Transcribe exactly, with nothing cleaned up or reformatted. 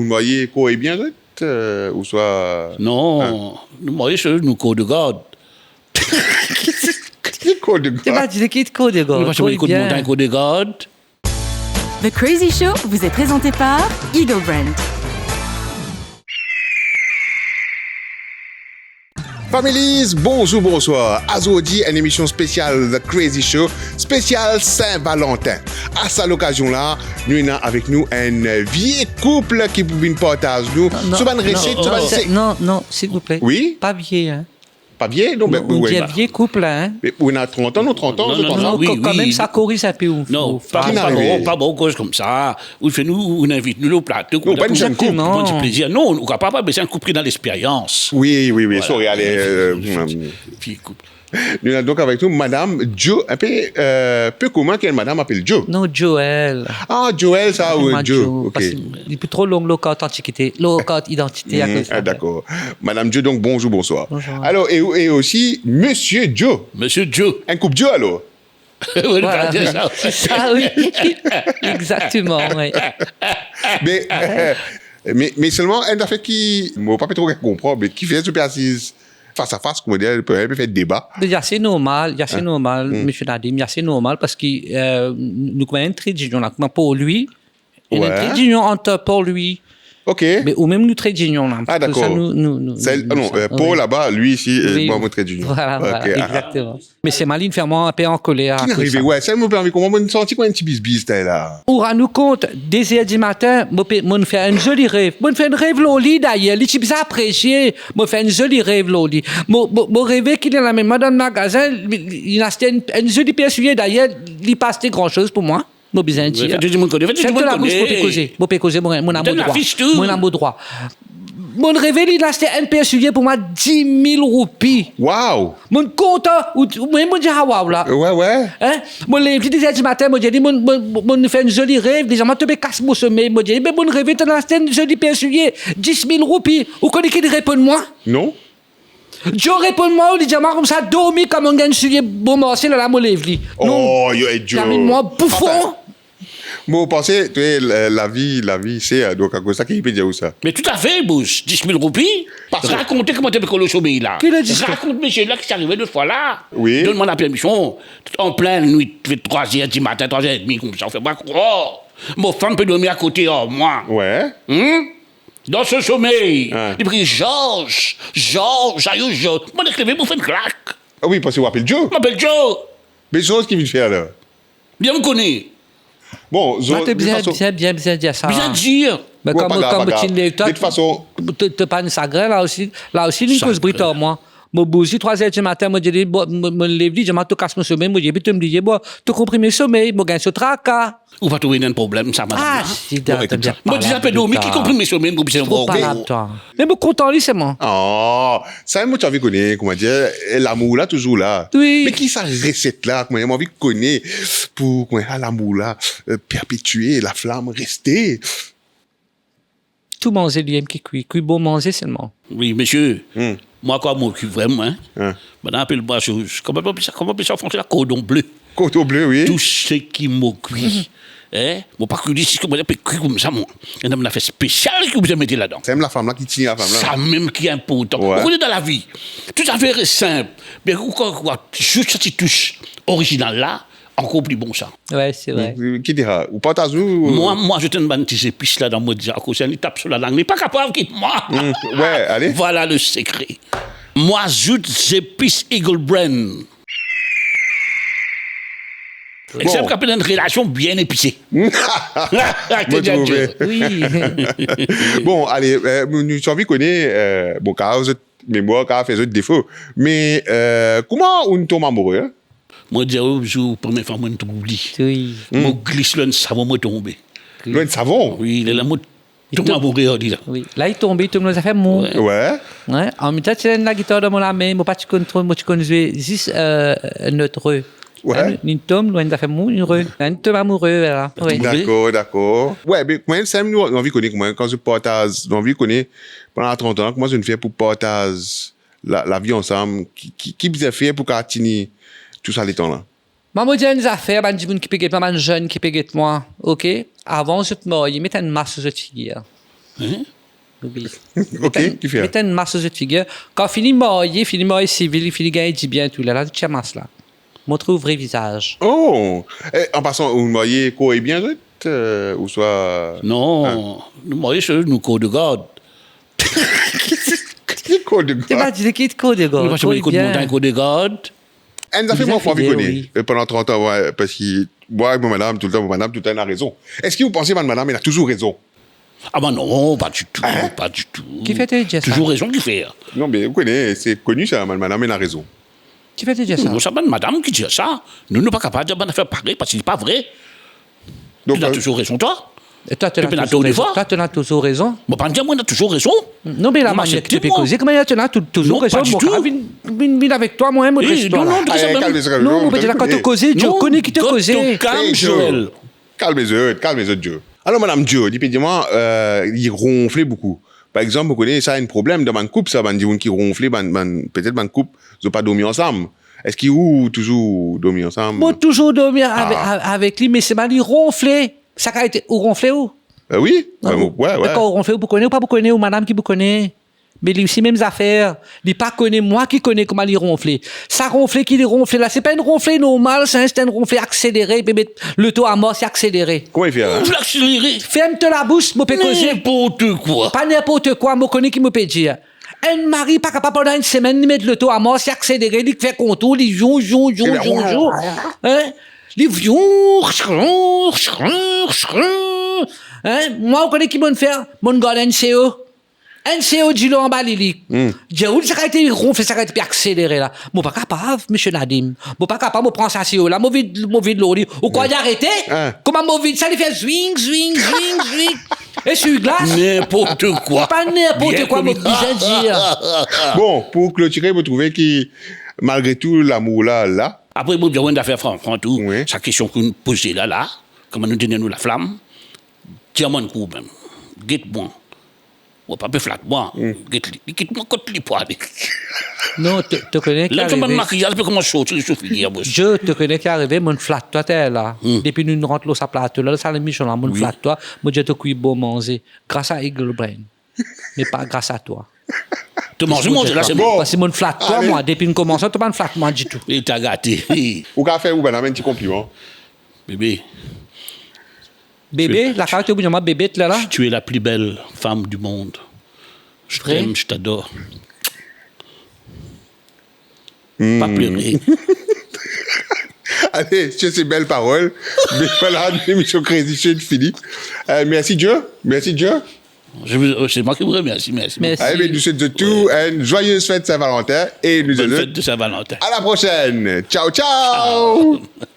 Marye kor bien zot, euh, ouswa... Non, nou marye selon nou kor de gard. Ki kor de gard? Ti pa dir ki kor de gard? Nou pa kor bien. The Crazy Show vous est présenté par Eagle Brand. Families, bonzour, bonswar. Azordi, enn emision spesial The Crazy Show, spesial Saint-Valentin. A sa lokazion la, nou ena avek nou enn vie koup ki pou vinn partaz nou so bann reset, so bann se... Non, non, silvouple. Wi? Pa vie, hein. Pa vie? Non, me ou dir vie koup la, hein. Me ou ena trant an, non, trant an, non, non, non, non, wi, kanmem, sa koriz enpe ou. Non, pa, pa bon, pa bon koz koumsa. Ou finn, ou, ou invit nou lor plato, non, pa enn zenn koup. Pou pran plezir. Non, ou kapav pa bezwin enn koup ki ena lexperyans. Wi, wi, wi, sori, ale, euh, vie koup. Nou ena donk avek nou Madam Jo, enpe, euh, pe komin ki enn madam apel Jo. Non, Joël. Ah, Joël, sa, wi, Jo, ok. Parski li pou tro long lor kart antikite, lor kart idantite, akoz sa. Ah, dakor. Madam Jo, donk, bonzour, bonswar. Bonzour. Alor, e, e osi, Misie Jo. Misie Jo. Enn koup Jo, alor? Wi, nou kapav dir sa, wi. Sa, wi. Exakteman, wi. Me, me, me selman, enn zafer ki, mo pa pe tro konpran, me kifer zot pe asiz fas a fas, kouma dir, pe, pe fer deba. Me li ase normal, li ase normal, Misie Nadim, li ase normal, parski, euh, nou kouma enn tredinyon la, kouma Port-Louis, enn tredinyon ant Port-Louis. Ok. Me ou mem nou tredinyon la. Ah, dakor. Sa nou, nou, nou, sa, non, nou, euh, Port laba, Louis isi, e mwa, mo tredinyon. Vwala, vwala, exakteman. Me selman linn fer mwa enpe ankoler akoz sa. Ki arive? Wi, sa mo pe anvi konpran, mo santi kouma enn ti bizbiz, ta la. Ou rann ou kont, de zer dimatin, mo pe, mo'nn fer enn zoli rev. Mo'nn fer enn rev lor li, dayer, li ti bizin apresie. Mo fer enn zoli rev lor li. Mo, mo, mo reve ki li al amenn mwa dan magazin, li, li, li aste enn, enn zoli per soulie, dayer, li pa aste gran soz pou mwa. Mo bizin dir. Fer tou dimoun kone, fer tou dimoun kone. Fer labous, mo pe koze, mo pe koze, mo, mo ena mo drwa. Mo ena mo drwa. Mo'nn reve li, li aste enn per soulie pou mwa, dis mil roupi. Wow! Mo'nn kontan, ou, ou, mo, mo dir, ah, wow la. Wi, wi. Hein? Mo lev li de zer dimatin, mo dir li, mo, mo, mo, mo'nn fer enn zoli rev, li dir mwa to pe kas mo somey, mo dir li, be mo'nn reve to'nn aste enn zoli per soulie, dis mil roupi. Ou kone ki li reponn mwa? Non. Jo reponn mwa, li dir mwa koumsa, dormi kan mo'nn gagn soulie bon marse, lerla mo lev li. Non. Oh, yo, e Jo. Li amenn mwa boufon. Anfin, mo panse, to, la, lavi, lavi, se, euh, donk, akoz sa ki li pe dir ou sa. Me toutafe, bous, dis mil roupi. Rakont kouma to pe kole somey la. Rakont misie la ki ti arive lot fwa la. Wi. Donn mwa lapermision. An plin nwit, fer trwa zer dimatin, trwa zer edmi koumsa, ou fer mwa krwar. Mo fam pe dormi akote ar mwa. Wi. Hmm? Dan so somey, li pe kriye, Georges, Georges, ayo Georges. Mo'nn leve, mo fer enn klak. Ah wi, parski ou apel Jo. Mo apel Jo. Me Georges ki vinn fer la? Bien, mo kone. Bon, Georges, to bizin, bizin, bizin, bizin dir sa. Bizin dir. Me kom, kom ti lev twa, de tout fason, to, to pa enn sagrin, la osi, la osi, li koz bri ar mwa. Mo bouze trwa zer dimatin, mo dir li, bon, mo, mo lev li, dir mwa to kas mo somey, mo dir, epi to bliye bwar to konprime somey, mo gagn so traka. Ou pa trouve ena enn problem sa, madam la? Ah, si, dan, dan, dan. Mo diza pe dormi, ki konprime somey mo bizin bwar ankor? Me mo kontan li selman. Ah, sa mo ti anvi kone, kouma dir, lamour la touzour la. Wi. Me ki sa reset la, kouma dir, mo anvi kone pou, kouma dir, lamour la, euh, perpetie, laflam reste. Tou manze li enn ki kwi, kwi bon manze selman. Wi, misie. Hmm. Mwa, kouma mo kwi vremem, hein. Hein. Bann apel mwa so, kouma apel sa, kouma apel sa an franse la, kordon ble. Kordon ble, wi. Tou seki mo kwi. Hein? Mo pa kwi li, si kouma li pe kwi koumsa, mwa. Ena enn zafer spesial ki ou bizin mete ladan. Sa mem lafam la ki tir lafam la. Sa mem ki inportan. Wi. Ou kone dan lavi, tou zafer sinp. Me ou kan ou azout sa ti tous orizinal la, ankor pli bon sa. Wi, se vre. Ki dir sa, ou partaz ou? Mwa, mwa, azout enn bann ti zepis ladan, mo diza, akoz sa li tap so lalang, li pa kapav kit mwa. Hmm, wi, ale. Vwala le sekre. Mwa, azout zepis Eagle Brand. Bon. Sa pe amenn enn relasion bien epise. Mo trouve. Wi. Bon, ale, euh, nou ti anvi kone, euh, bon, kapav zot memwar kapav fer zot defo. Me, euh, kouma ou'nn tonm amoure, hein? Mo dir ou, zour premie fwa mo'nn trouv li. Wi. Mo glis lor enn savon, mo tonbe. Lor enn savon? Wi, lerla mo tonm amoure ar li la. Wi. La, li tonbe, li tonm lor zafer mou. Wi. Wi. An mem tan, ti ena enn lagitar dan mo lame, mo pa ti konn tro, mo ti konn zwe zis, euh, not re. Wi. Hein, li tonm lor enn zafer mou, li re, li tonm amoure, vwala. Wi. Dakor, dakor. Wi, me mwa, sa nou anvi kone kouma, kan zot partaz, nou anvi kone, pandan trant an, kouma zot fer pou partaz la, lavi ansam, ki, ki, ki bizin fer pou kapav tini tou sa letan la? Mwa, mo dir enn zafer, bann dimoun ki pe get mwa, bann zenn ki pe get mwa, ok? Avan zot marye, met enn mask lor zot figir. Hein? Oubli. Ok, kifer? Met enn mas lor zot figir. Kan fini marye, fini marye sivil, fini gagn dibien tou, lerla ti a mas la. Montre ou vre vizaz. Oh! Eh, an pasan, ou marye kor e bien zot, euh, ouswa... Non, nou marye sel nou kor de gard. Ki kor de gard? Ti pa dir ki kor de gard, kor e bien. Enn zafer mwa, mo anvi kone, euh, pandan trant an, wi, parski mwa ek mo madam, toultan mo madam, toultan ena rezon. Eski ou panse bann madam ena touzour rezon? Ah ben non, pa ditou, pa ditou. Kifer to dir sa? Touzour rezon kifer? Non, me ou kone, se koni sa, bann madam ena rezon. Kifer to dir sa? Non, sa bann madam ki dir sa. Nou, nou pa kapav dir bann zafer parey, parski li pa vre. Donk, to ena touzour rezon, twa. E twa, to ena touzour rezon. Twa, to ena touzour rezon. Mo pa dir mwa ena touzour rezon. Non, me lamanier ki to pe koze, kouma to ena tou-, touzour rezon? Non, pa ditou. Mo pa vinn, vinn, vinn avek twa, mwa, mo... Eh, non, non, non, kalm zot, kalm zot. Non, mo pa dir la, kan to koze, Joe, kone ki to koze. Kalm zot, kalm zot, Joe. Alor, madam Joe, li pe dir mwa, euh, li ronfle boukou. Par exanp, mo kone sa enn problem dan bann koup, sa, bann dimoun ki ronfle, bann, bann, petet bann koup, zot pa dormi ansam. Eski ou touzour dormi ansam? Mo touzour dormi ave-, a-, avek li, me selman li ronfle. Sa kalite, ou ronfle ou? Eh wi, wi, wi. Kan ou ronfle, ou pou kone, ou pa pou kone, ou madam ki pou kone. Me li osi mem zafer. Li pa kone, mwa ki kone kouma li ronfle. Sa ronfle ki li ronfle la, se pa enn ronfle normal, sa, se enn ronfle akselere, li pe met leto amor, se akselere. Kouma li fer la? Ronfle akselere. Ferm to labous, mo pe koze. Ninport kwa. Pa ninport kwa, mo kone ki mo pe dir. Enn mari pa kapav pandan enn semenn, li met leto amor, se akselere, li fer kontour, li zour, zour, zour, zour, zour. Hein? Li zour, zour, zour, zour. Hein? Mwa, ou kone ki mo'nn fer? Mo'nn gard enn C O. Enn C O dilo anba lili. Hmm. Dir ou, sa kalite ronfle, sa kalite pe akselere la. Mo pa kapav, misie Nadim. Mo pa kapav, mo pran sa C O la, mo vid, mo vid lor li. Ou krwar li arete? Hein. Kouma mo vid sa, li fer zwing, zwing, zwing, zwing. E sir glas. Ninport kwa. Pa ninport kwa, mo bizin dir. Bon, pou klotire, mo trouve ki, malgre tou, lamour la, la. Apre, mo dir ou enn zafer fran, fran tou, wi, sa kestion ki ou poze la, la, kouma nou donn nou laflam, dir mwa enn kou mem. Get mwa. Mo pa pe flat mwa. Hmm. Get li. Li kit mwa kot li pou ale. Non, to, to kone ki arive. Ler bann makiyaz pe koumans sorti sou figir mwa. Joe, to kone ki arive, mo'nn flat twa tel la. Hmm. Depi nou rant lor sa plato la, sa lemision la, mo'nn flat twa, mo dir to kwi bon manze. Gras a Eagle Brain. Me pa gras a twa. To manz, manz la, se bon. Parski mo'nn flat twa, mwa, depi nou koumans, to pa'nn flat mwa ditou. E ta gate. Ou kapav fer ou bann enn ti konpliman. Bebe. Bebe, la kapav to pou dir mwa bebe, la, la. Tu es la plus belle femme du monde. Je t'aime, je t'adore. Hmm. Pa plere. Ale, sur ces belles paroles, me vwala, lemision Crazy Show fini. Euh, mersi Joe, mersi Joe. Je vous, c'est moi qui vous remercie, merci. Mersi. Ale, nou swet zot tou enn joyeuse fèt Saint-Valentin e nou dir zot bonne fête de Saint-Valentin. À la prochaine. Ciao, ciao. Ciao.